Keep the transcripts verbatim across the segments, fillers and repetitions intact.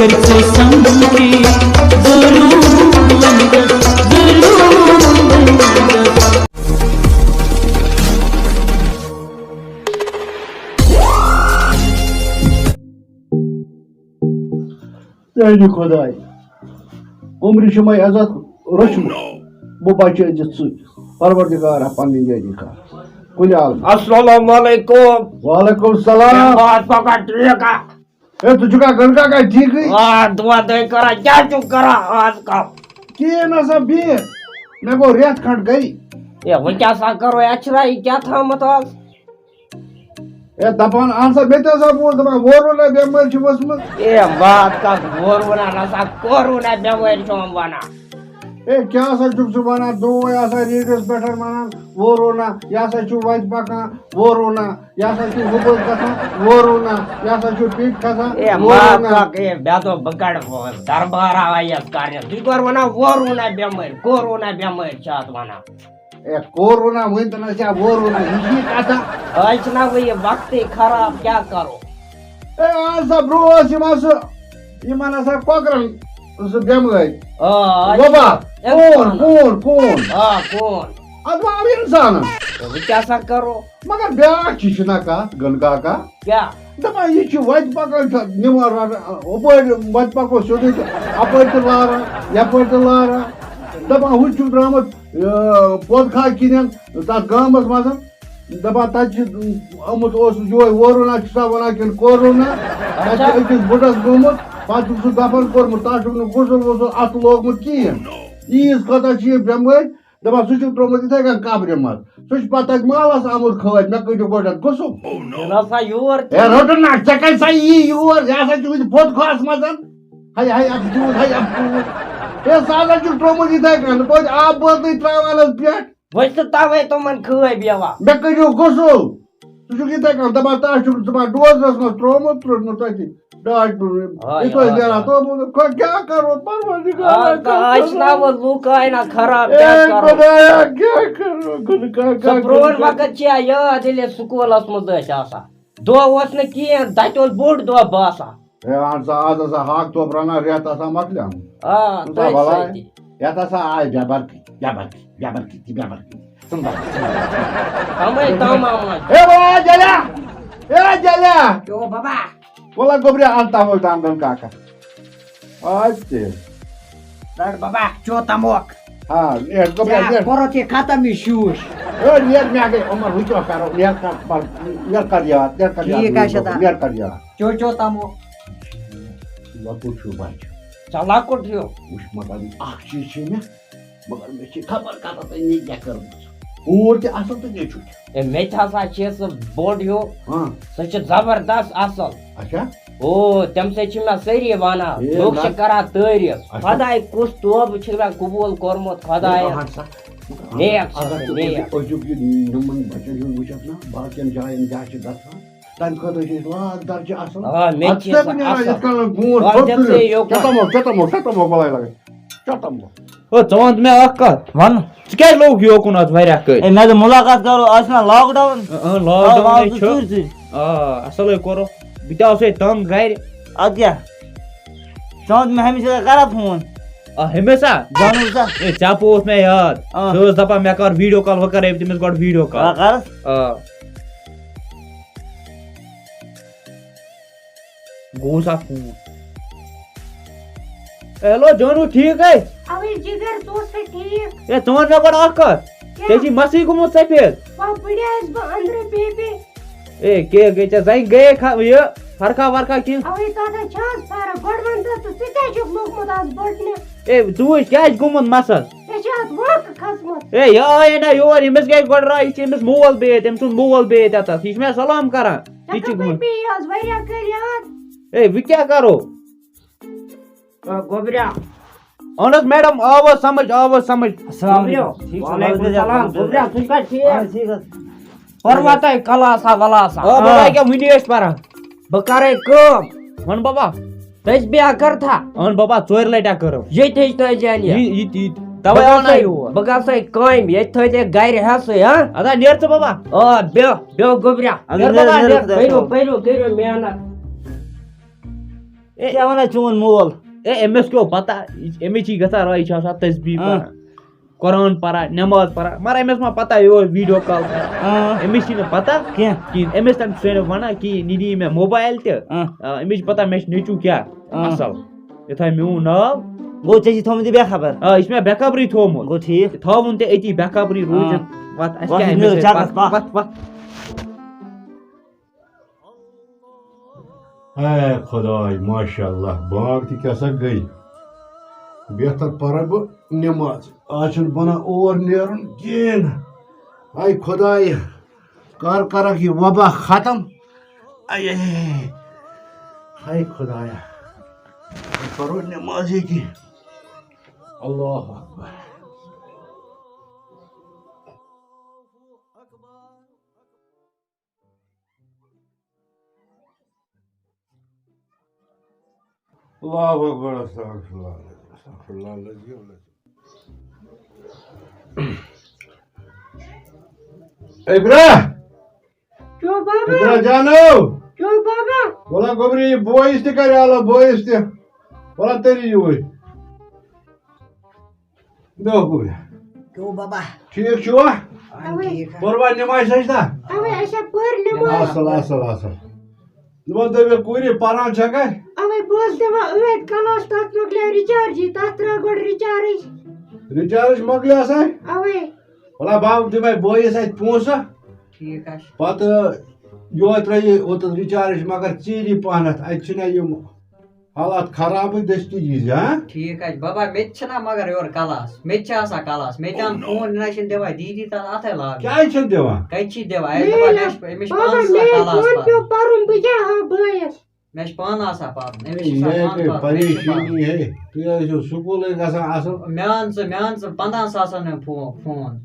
تیٚلہِ خۄداے، عمرِ چھُ مےٚ عزت روٚچھمُت، بہٕ بچٲوزِ ژٕ، پروردگارا، پننہِ یٲری کر کُنہِ عالمہٕ۔ السلام علیکم۔ وعلیکم السلام۔ بہٕ آس پکان ٹھیٖک ہا۔ ہے، ژٕ چھُکھا گنڈٕ کاکا ٹھیٖکٕے؟ آ، دۄہ دۄہے کران، کیٛاہ چھُکھ کران آز کل؟ کِہیٖنۍ نہ سا، بِہِتھ۔ مےٚ گوٚو رٮ۪تھ کھنٛڈ گٔے۔ ہے، وۄنۍ کیٛاہ سا کرو، اَسہِ چھُنہ یہِ کیٛاہ تھامُت آز؟ ہے، دَپان اَہَن سا، مےٚ تہِ ہسا بوٗز، دَپان وورونا بٮ۪مٲرۍ چھِ ؤژھمٕژ۔ ہے، بات کَتھ وورونا نہ سا، کورونا بٮ۪مٲرۍ چھِ یِم وَنان۔ ہے، کیٛاہ سا چھُکھ ژٕ وَنان؟ دۄہَے آسان ریڈیوَس پٮ۪ٹھ وَنان وورونا، یہِ ہسا چھُ وَتہِ پَکان وورونا۔ یہِ ہسا چھُ ہُپٲرۍ گژھان وورونا، یہِ ہسا چھُ پیٚٹھۍ کھسان اے وورونا۔ ماتا کے بیدو بکڑ دربار آیس کرنس۔ تُہۍ کور ونان وورونا بیمٲرۍ، کورونا بیمٲرۍ چھِ اتھ ونان۔ اے کورونا ؤنۍ تو نہ ژےٚ وورونا، یہِ چھِ کتھا۔ أسۍ چھِنہ وۄنۍ یہِ وقتٕے خراب، کیٛاہ کرو؟ اے آز سا برونٛہہ ٲس یِوان سُہ، یِمن ہسا کۄکرن سُہ بیمٲرۍ۔ آ، آز وبا، چھِ کون، کون، کون؟ آ، کون؟ ادٕ وۄنۍ آو انسانن۔ تہٕ وۄنۍ کیٛاہ سا کرو؟ مگر بیٛاکھ چیٖز چھُنہ کَتھ، گنہٕ کاکا۔ کیٛاہ؟ دَپان، یہِ چھُ وَتہِ پَکان، چھُ نِوان رَٹان، ہُپٲرۍ وَتہِ پَکو سیوٚدُے تہٕ اَپٲرۍ تہِ لاران، یَپٲرۍ تہِ لاران۔ دَپان، ہُہ تہِ چھُکھ درٛامُت، یہِ، پوٚت کھاہ کِنٮ۪ن، تَتھ گامَس منٛز۔ دَپان، تَتہِ چھِ آمُت اوسُس یِہوٚے وورونا، چھُ سا وَنان کِنہٕ کورونا؟ تَتہِ چھُ اچھا۔ أکِس بٕڈَس گوٚمُت، پَتہٕ چھُکھ سُہ دَفَن کوٚرمُت، تَتھ چھُکھ نہٕ غسل وُسل اَتھٕ لوگمُت کِہیٖنۍ۔ عیٖذ خٲطرٕ چھِ یہِ بٮ۪مٲرۍ۔ دَپان، سُہ چھُکھ ترٛوومُت یِتھَے کٔنۍ قبرِ منٛز۔ سُہ چھُ پَتہٕ تَتہِ محلَس آمُت کھٲج، مےٚ کٔرِو گۄڈٕنٮ۪تھ غسل۔ یہِ نہ سا یور تہِ۔ ہے، رٔٹٕن نہ، ژےٚ کَتہِ سا یی یور؟ یہِ ہسا چھُ وٕنہِ پھوٚت کھہَس منٛز۔ ہَے، ہَے، اَکھ چوٗز، ہَے، اَکھ چوٗز۔ ہے، سُہ ہسا چھُکھ ترٛوومُت یِتھَے کٔنۍ، توتہِ آب بٲتلٕے ترٛاوان حظ پٮ۪ٹھ۔ وۄنۍ چھِ تَوَے تِمَن کھٲج یَوان۔ مےٚ کٔرِو غسل۔ سُہ چھُکھ یِتھَے کٔنۍ دَپان، تَس چھُکھ دَپان ڈوزرَس منٛز ترٛوومُت، ترٛوومُت تَتہِ۔ ڈاج پوٗرٕ۔ آ، یہِ توتہِ یارٕ نیران، آ۔ تو بوٗزُکھ، خۄ-، کیٛاہ کَرو، پَرواردِگارا، آ، کیٛاہ آ، أسۍ کَرو؟ نہ وۄنۍ لوٗکھ آے نہ خراب، اے کیٛاہ کَرو؟ خۄدایا، کیٛاہ کَرو؟ گُنہٕ کاکا، سُہ پرٛون گُنہٕ کاکا۔ وقت چھُ یا یاد، ییٚلہِ أسۍ سکوٗلَس منٛز ٲسۍ آسان۔ دۄہ اوس نہٕ کِہیٖنۍ، تَتہِ اوس بوٚڑ دۄہ باسان۔ ہے، اَہَن سا، آز ہسا ہاکھ توٚپ رَنان، رٮ۪تھ آسان مۄکلیومُت۔ آ، ژٕ تٔتھۍ بَلاے۔ سۭتی۔ یَتھ ہسا آے بٮ۪بَر کِتھ، بٮ۪بَر کِتھ، بٮ۪بَر کِتھ، بٮ۪بَر کِتھ۔ ژٕ بَلاے۔ تَمَے تَمام آے۔ ہے، بابا، جَلیا! ہے، جَلیا! کیٛاہ بابا؟ وَلہٕ گوٚبریا، اَن تَموکھ دَنٛدَن کاکَس۔ اَدٕ تہِ۔ رَٹ بابا، چو تَموکھ۔ ہا، نیر گوٚبریا، کیٛاہ نیر۔ کوٚرُتھ یہِ ختم یہِ شوٗش؟ ہے، نیر، مےٚ گٔے عمر، وۄنۍ کیٛاہ کَرو؟ نیر کَر، نیر کَر یاد، نیر کَر یاد، ٹھیٖک حظ چھُ تہٕ۔ نیر کَر یاد۔ چو، چو تَموکھ۔ لۄکُٹ چھُ بَچہٕ۔ ژٕ لۄکُٹ ہیوٗ۔ وٕچھ، مگر اَکھ چیٖز چھُ مےٚ، مگر مےٚ چھِ خبر کَتَتھ أمۍ یہِ کیٛاہ کٔرمٕژ۔ کوٗر تہِ اَصٕل تہٕ نیٚچوٗ تہِ۔ ہے، مےٚ تہِ ہسا چھِ سُہ بوٚڑ ہیوٗ۔ ہاں۔ سُہ چھُ زبردست اَصٕل۔ اچھا۔ او، تَمہِ سۭتۍ چھِ مےٚ سٲری وَنان، ہے، لُکھ چھِ نہ۔ کَران تعٲریٖف۔ اچھا۔ خۄداے کُس توبہٕ چھُ مےٚ قبوٗل کوٚرمُت، خۄدایا۔ ہے، اَہَن سا۔ نیک چھِ اگر سُہ، ژٕ نیک۔ أزیُک، أزیُک یہِ یِمَن بَچَن ہُنٛد وٕچھَکھ نا، باقیَن جایَن کیٛاہ چھِ گژھان، تَمہِ خٲطرٕ چھِ أسۍ لاکھ درجہِ اَصٕل۔ آ، مےٚ تہِ اَدٕ چھِ ژےٚ سۄ بہٕ نیران اَصٕل۔ یِتھ کٔنۍ برونٛٹھ آ، پوٚت دِم ژٕ تُلِتھ۔ یوکُن۔ چَتَمو، چَتَمو، چَتَمو بَلاے لَگَے۔ چَتَمو۔ او، ژٕ وَن تہٕ مےٚ اَکھ کَتھ۔ وَن۔ ژٕ کیٛازِ لوگُکھ یوکُن اَتھ واریاہ کٲلۍ؟ اے، مےٚ دوٚپ مُلاقات کَرو، آز چھُنہ lockdown۔ اۭں، اۭں، lockdown آز ہے آو چھُ۔ ژوٗرِ ژوٗرِ۔ آ، اَصٕل ہے کوٚرُکھ۔ بہٕ تہِ آسہٕ ہے تنٛگ گَرِ۔ اَدٕ کیٛاہ؟ ژٕ وَن تہٕ مےٚ ہَمیشہِ کران فون۔ آ، ہُمِس ہا؟ جانوَر سا؟ اے، ژےٚ پوٚوُتھ مےٚ یاد۔ آ۔ سُہ ٲس دَپان، مےٚ کَر video call، وۄنۍ کَرَے بہٕ تٔمِس گۄڈٕ video call۔ آ، کَرُس۔ آ۔ گوٚو سا فون۔ ہیلو جانو، ٹھیٖک ہے؟ اوے جگر، ژٕ اوسکھا ٹھیٖک؟ ہے، ژٕ وَن مےٚ گۄڈٕ اَکھ کَتھ۔ کیٛاہ؟ ژےٚ چھُے مسٕے گوٚمُت سفید۔ وَ بٕڈیوس بہٕ أنٛدرٕ بے بے۔ اے، کیٛاہ گٔے ژےٚ؟ زَنہِ گٔیے کھا-، یہِ فرقا ورقا کینٛہہ؟ اوے تَتھ ہا چھِ آز فرق۔ گۄڈٕ وَن تہٕ ژٕ، ژٕ کیٛازِ چھُکھ لوٚگمُت آز بٔڈنہِ؟ اے، ژٕ وٕچھ، کیٛاہ چھُ گوٚمُت مسَس؟ ژےٚ چھِ اَتھ وٲنٛکہٕ کھٔژمٕژ۔ اے، یہِ آیے نہ یور، أمِس گٔے گۄڈٕ راے، یہِ چھِ أمِس مول بِہِتھ، أمۍ سُنٛد مول بِہِتھ اَتَس، یہِ چھِ مےٚ سلام کران۔ ژےٚ یہِ چھِ کَپٲرۍ گوٚمُت۔ پیٚیہِ آز واریاہ کٲلۍ یاد؟ اے، وۄنۍ کیٛاہ کرو؟ آ، گوٚبریا۔ اہن حظ میڈم، آو حظ سمجھ، آو حظ سمجھ۔ السلام علیکم۔ گوٚبریا۔ ٹھیٖک چھا؟ وعلیکم السلام۔ گوٚبریا، ژٕ چھُکھا ٹھیٖک؟ اہن حظ، ٹھیٖک حظ۔ پرواتَے کلاسا ولاسا۔ آ، بابا، آ۔ کیٛاہ وُنی ٲسۍ پران؟ بہٕ کرے کٲم۔ وَن بابا۔ تٔسۍ بیٚیہِ کٔر تھا؟ اہن بابا، ژورِ لٹہِ ہا کٔرٕم۔ ییٚتہِ ہیٚچھ تٔسۍ جان یہِ۔ یہِ، یہِ، یہِ، توے بہٕ آو نہ گژھے، یور۔ بہٕ گژھے کامہِ، ییٚتہِ تھٲے ژےٚ گرِ ہٮ۪سٕے، ہا؟ ادا نیر ژٕ بابا۔ آ، بیٚہہ، بیٚہہ گوٚبریا۔ ادا نیر، بابا، نیر نیر۔ خۄدایَس پٔرِو، حوالہٕ۔ پٔرِو، کٔرِو محنت۔ اے، کیٛاہ وَنان چون مول؟ اے، أمِس کیٛاہ پتہ؟ یہِ چھِ، أمِس چھِ گژھان راے، یہِ چھِ آسان تسبیح آ۔ پَران، قرآن پَران، نٮ۪ماز پَران، مگر أمِس ما پتہ یہِ اوس video call کران؟ آ۔ أمِس چھِ نہٕ پتہ کینٛہہ۔ کِہیٖنۍ۔ أمِس تَن چھُ صرف وَنان کہِ یہِ نِدِ یہِ مےٚ موبایل تہِ۔ آ۔ آ، أمِس چھِ پتہ مےٚ چھُ نیٚچوٗ کیٛاہ آ۔ اَصٕل۔ یُتھُے میون ناو۔ گوٚو، ژےٚ چھِ تھوٚمُت یہِ بے خبر؟ آ، یہِ چھُ مےٚ بے خبرٕے تھوٚمُت۔ گوٚو ٹھیٖک۔ تھاوُن تہِ أتی بے خبرٕے آ۔ روٗزِن۔ وَتھ، اَسہِ وَتھ، کیٛاہ أمِس نیرو سۭتۍ؟ چکرس وَتھ، پَکھ۔ وَتھ، وَتھ۔ اے خۄداے، ماشاء اللہ، بانٛگ تہِ کیٛاہ سا گٔے۔ بہتر پَرٕ بہٕ نٮ۪ماز۔ آز چھُنہٕ بَنان اور نیرُن کِہیٖنۍ۔ اے خۄداے، کر کرکھ یہِ وبا ختم۔ اے، اے، اے، اے۔ ہاے خۄدایا، وۄنۍ پَرو نٮ۪ماز ییٚتی۔ اللہ اکبر۔ اللہ اکبر، استغفر اللہ العظیم، استغفر اللہ العظیم۔ ابرا! چو بابا۔ ابرا جانو! چو بابا۔ ولا گوبری، بویس تہِ کرِ آلو، بویس تہِ۔ ولا تیٚلہِ یوٗرۍ۔ دۄہ گوٚو۔ کیوں بابا؟ ٹھیٖک چھُوا؟ اَہَن ٹھیٖک۔ پوٚروا نٮ۪ماز سجدہ؟ اَوَے، اَسہِ ہا پٔر نٮ۪ماز۔ اَصٕل، اَصٕل، اَصٕل۔ دَپان تُہۍ مےٚ کوٗرِ پَران چھا کَتہِ؟ اَوَے، بہٕ اوسُس دِوان ٲدۍ کلاس، تَتھ مۄکلیو rechargeٕے، تَتھ ترٛاو گۄڈٕ recharge۔ Recharge مۄکلیو سا؟ اَوَے۔ وَلا بہٕ دِمَے بٲیِس اَتہِ پونٛسہٕ۔ ٹھیٖک حظ چھُ۔ پَتہٕ یورٕ ترٛٲیِو اوٚتَتھ recharge، مگر ژیٖری پَہنَتھ، اَتہِ چھِنہ یِم حالات خرابٕے دٔستی ییٖزِ، ہا؟ ٹھیٖک حظ چھُ۔ بابا، مےٚ تہِ چھِنہ مگر یورٕ کلاس، مےٚ تہِ چھِ آسان کلاس، مےٚ تہِ اَن فون، یہِ نہ چھِنہٕ دِوان دیٖدی تَتھ اَتھَے لاگنہٕ۔ کیٛازِ چھِنہٕ دِوان؟ کَتہِ چھِ دِوان؟ اَسہِ مےٚ دوٚپمَے، ییٚلہِ مےٚ چھِ، أمِس چھِ بابا، پانَس آسان مےٚ ییٚلہِ کلاس فون پیوٚو پَرُن۔ پَرُن، بہٕ کیٛاہ ہاوٕ بٲیِس؟ مےٚ چھِ پانہٕ آسان پَرُن، أمِس چھِ آسان یے پانہٕ گٔے پَرُن، مےٚ چھِ پَرُن۔ پریشٲنی ہے، تُہۍ ٲسِو سکوٗلٕے گژھان اَصٕل۔ مےٚ اَن ژٕ، مےٚ اَن ژٕ پنٛدہَن ساسَن ہُنٛد فو-، فون،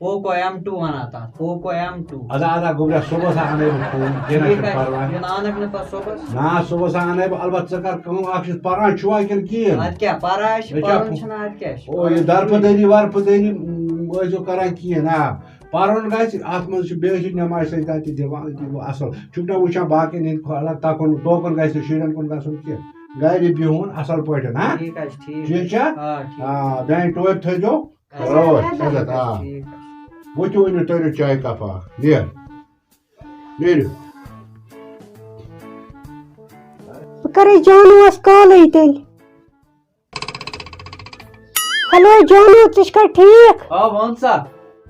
Poco M two وَنان تَتھ، Poco M two۔ اَدا، اَدا، گوٚبرا، صُبحَس ہا اَنَے بہٕ فون، کینٛہہ نہ ٹھیٖک چھُنہٕ حظ، پَرواے۔ یہِ نہٕ اَنَکھ نہٕ پَتہٕ صُبحَس۔ نہ، صُبحَس ہا اَنَے بہٕ، البتہٕ ژٕ کَر کٲم، اَکھ چھُس پَران، چھُوا کِنہٕ کِہیٖنۍ؟ اَدٕ کیٛاہ، پَران چھِ، مےٚ چھا پَرُن فو-، چھُنہٕ، اَدٕ کیٛاہ چھُ؟ او، یہِ درپہٕ دٲری، ورپہٕ دٲری، م، ٲسۍزیو کَران کِہیٖنۍ، آ۔ پَرُن گژھِ، اَتھ منٛز چھُ، بیٚیہِ چھُ نٮ۪مازِ سۭتۍ تَتہِ تہِ دِوان، أتی گوٚو اَصٕل۔ چھُکھ نہ وٕچھان باقٕیَن ہِنٛدۍ کھۄ-، الگ تَکُن، توکُن گژھِ نہٕ شُرٮ۪ن کُن گژھُن کینٛہہ۔ گَرِ بِہُن اَصٕل پٲٹھۍ، ہا؟ ٹھیٖک حظ چھُ، ٹھیٖک۔ ٹھیٖک چھا؟ آ، ٹھیٖک۔ آ، دانہِ ٹوپہِ تھٲیزیو۔ اَدٕ حظ، رٲچھ، اَدٕ حظ، عزت، آ۔ ٹھیٖک حظ چھُ۔ ؤتھِو، ؤنِو، تٔرِو چایہِ کَپ اَکھ۔ نیر۔ نیٖرِو۔ بہٕ کَرَے جانوَس کالٕے تیٚلہِ۔ ہیلو جانو، ژٕ چھُکھا ٹھیٖک؟ آ، وَن سا۔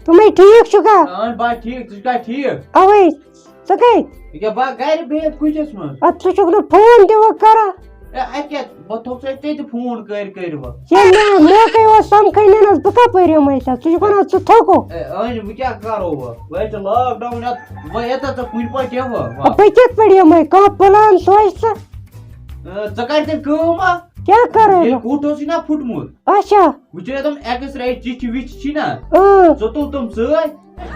دوٚپمَے ٹھیٖک چھُکھا؟ اَہَن بَس ٹھیٖک، ژٕ چھُکھا ٹھیٖک؟ اَوَے، ژٕ کَتہِ؟ ییٚکیٛاہ بہٕ گَرِ بِہِتھ کوٗچَس منٛز۔ اَدٕ ژٕ چھُکھ نہٕ فون تہِ وۄنۍ کَران۔ اے، اَتہِ کیٛاہ؟ بہٕ تھوٚو ژےٚ تہِ فون کٔرۍ کٔرۍ وۄنۍ۔ ییٚلہِ مےٚ موقعے اوس سَمکھٕے نہٕ حظ، بہٕ کَپٲرۍ یِمَے ژےٚ؟ ژٕ چھُکھ وَنان ژٕ تھوٚکُکھ۔ اے، أہنٛدِ، وۄنۍ کیٛاہ کَرو وۄنۍ؟ وۄنۍ چھِ lockdown یَتھ، وۄنۍ ییٚتٮ۪تھ ژٕ کُنہِ پٲٹھۍ یِوٕ وۄنۍ۔ بہٕ کِتھ پٲٹھۍ یِمَے؟ کانٛہہ plan سوزِ ژٕ؟ اے، ژٕ کَر تیٚلہِ کٲم اَکھ۔ کیٛاہ کَرٕ ییٚلہِ بہٕ؟ کوٚٹھ اوسُے نا پھُٹمُت۔ اچھا۔ وۄنۍ چھِ یَتھ X-ray چِٹھِ وِچھِ چھی نا؟ اۭں۔ ژٕ تُل تِم سۭتۍ۔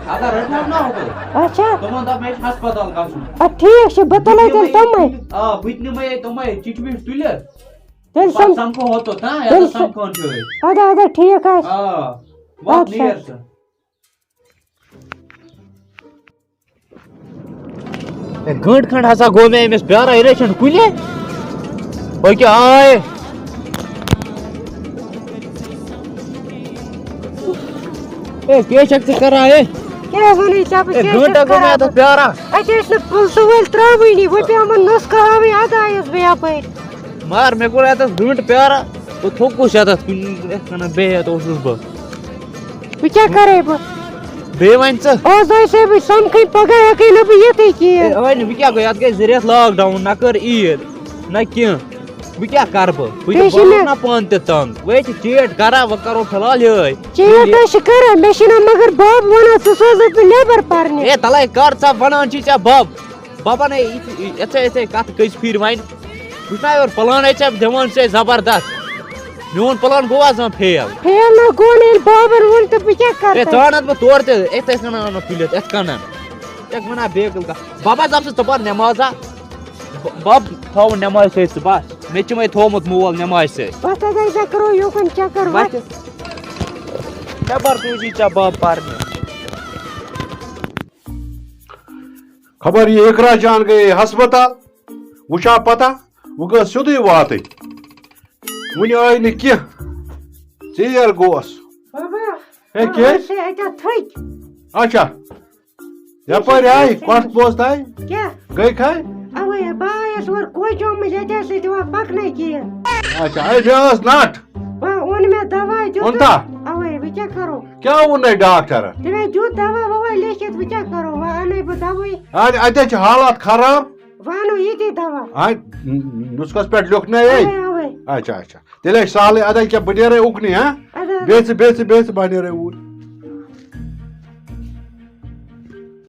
اگر رٔٹہٕ ہوکھ نا ہوکھ۔ اچھا۔ تِمن دَپ مےٚ چھُ ہسپتال گژھُن۔ اَدٕ ٹھیٖک چھُ، بہٕ تُلے تیٚلہِ تِمے۔ آ، بہٕ تہِ نِمے تِمے چِٹھِ وِٹھِ تُلِتھ۔ تیٚلہِ پَتہٕ سم-، سَمکھو ہوتَتھ، ہا، یَتَتھ تیٚلہِ س-، سَمکھون چھِ أسۍ۔ اَدٕ، اَدٕ، ٹھیٖک آسہِ۔ آ، وَتھ اَدٕ سا۔ نیر ژٕ۔ ہے، گٲنٛٹہٕ کھنٛڈ ہسا گوٚو مےٚ أمِس پیاران، یہِ نَے چھُنہٕ کُنے۔ أکیٛاہ آے۔ ہے، کیٛاہ چھَکھ ژٕ کران، ہے؟ کیٛاہ وَنَے ژےٚ بہٕ، ہے، کیٛاہ گٲنٛٹہٕ چھَس گوٚو مےٚ کران اَتَتھ بہٕ؟ پیاران۔ اَتہِ ٲسۍ نہٕ پُلسہٕ وٲلۍ ترٛاوٲنی، وۄنۍ پیوٚو یِمَن نُسخہٕ ہاوٕنۍ، اَدٕ آیَس بہٕ یَپٲرۍ۔ مگر مےٚ کوٚر اَتَس گٲنٛٹہٕ پیاران، بہٕ تھوٚکُس یَتَتھ کُنہِ، یَتھ کَنَن بِہِتھ اوسُس بہٕ۔ وۄنۍ کیٛاہ کَرَے بہٕ؟ بیٚیہِ وَنہِ ژٕ؟ آز آسہِ ہے بہٕ سَمکھٕے، پَگاہ ہٮ۪کَے نہٕ بہٕ یِتھٕے کِہیٖنۍ۔ اے، وۄنۍ وۄنۍ کیٛاہ گوٚو؟ یَتھ گٔے زٕ رٮ۪تھ lockdown، نہ کٔر عیٖد، نہ کینٛہہ۔ وۄنۍ کیٛاہ کَرٕ بہٕ؟ بہٕ تہِ بیٚیہِ چھِ گوٚوُس مےٚ نہ پانہٕ تہِ تنٛگ۔ وۄنۍ چھِ چیٹ کَران، وۄنۍ کَرو فِلحال یِہوٚے۔ چیٹ حظ چھِ کَران، مےٚ چھِنہ مگر بَب وَنان، ژٕ سوزَتھ بہٕ نٮ۪بَر پَرنہِ۔ اے، تَلَے کَر ژٕ وَنان چھی ژےٚ بَب۔ بَبَن ہے یِتھ-، یِتھ-، یِتھَے یِتھَے کَتھٕ کٔژِ پھِرِ وَنہِ۔ وٕچھ نا یورٕ پٕلان ہے ژےٚ دِوان چھے زبردست۔ میون پٕلان گوٚو آز زَن fail۔ Fail نہ گوٚو نہٕ، ییٚلہِ بابَن ووٚن تہٕ بہٕ کیٛاہ کَرٕ ہے، تَتھ؟ ژٕ اَنَتھ بہٕ تورٕ تہِ، یِتھ ٲسۍ وَنان اَنو تُلِتھ، یِتھ کَنَن۔ یَتھ وَنان بیکٕل کَتھ۔ بَبَس دَپ ژٕ، ژٕ پَر نٮ۪مازا۔ ب-، بَب تھاوُن نٮ۪مازِ سۭتۍ ژٕ بَس۔ مےٚ تہِ چھِ وۄنۍ تھوٚومُت مول نٮ۪مازِ سۭتۍ۔ بَس حظ، أسۍ ہا کَرو یوٗکُن چَکَر وۄنۍ۔ وَتہِ۔ نٮ۪بَر سوٗزی ژےٚ بَب پَرنہِ۔ خبر یہِ اقرا جان گٔیے ہسپتال، وٕچھا پتہ، وۄنۍ گٔژھ سیوٚدُے واتٕنۍ۔ وُنہِ آے نہٕ کینٛہہ۔ ژیر گوس۔ بابا، ہے، کیٛازِ؟ أسۍ ہے اَتٮ۪تھ تھٔکۍ۔ اچھا۔ یپٲرۍ آے، کۄٹھ بوزتھ آے؟ کیٛاہ؟ گٔے کھے؟ اَوَے، بہٕ آیَس اورٕ کوچہِ آمٕژ، ییٚتہِ ٲس نہٕ دِوان پَکنَے کِہیٖنۍ۔ اچھا، اے، مےٚ ٲس نَٹ۔ وۄنۍ اوٚن مےٚ دَوا دیُت۔ اوٚنتا؟ اَوَے، وۄنۍ کیٛاہ کَرو؟ کیٛاہ ووٚننَے ڈاکٹرَن؟ تٔمۍ دیُت دَوا وَوا لیکھِتھ، وۄنۍ کیٛاہ کَرو؟ وۄنۍ اَنَے بہٕ دَوٕے۔ اَدٕ اَتہِ حظ چھِ حالات خراب۔ وۄنۍ اَنو ییٚتی دَوا۔ اَدٕ نُسخَس پٮ۪ٹھ لیوٚکھنَے۔ اَوَے، اَوَے۔ اچھا، اچھا۔ تیٚلہِ ہے چھِ سہلٕے، اَدٕ کیٛاہ، بہٕ نیرَے اُکنٕے، ہا؟ اَدٕ حظ۔ بیٚہہ ژٕ، بیٚہہ ژٕ، بیٚہہ ژٕ، بہٕ نیرَے اوٗرۍ۔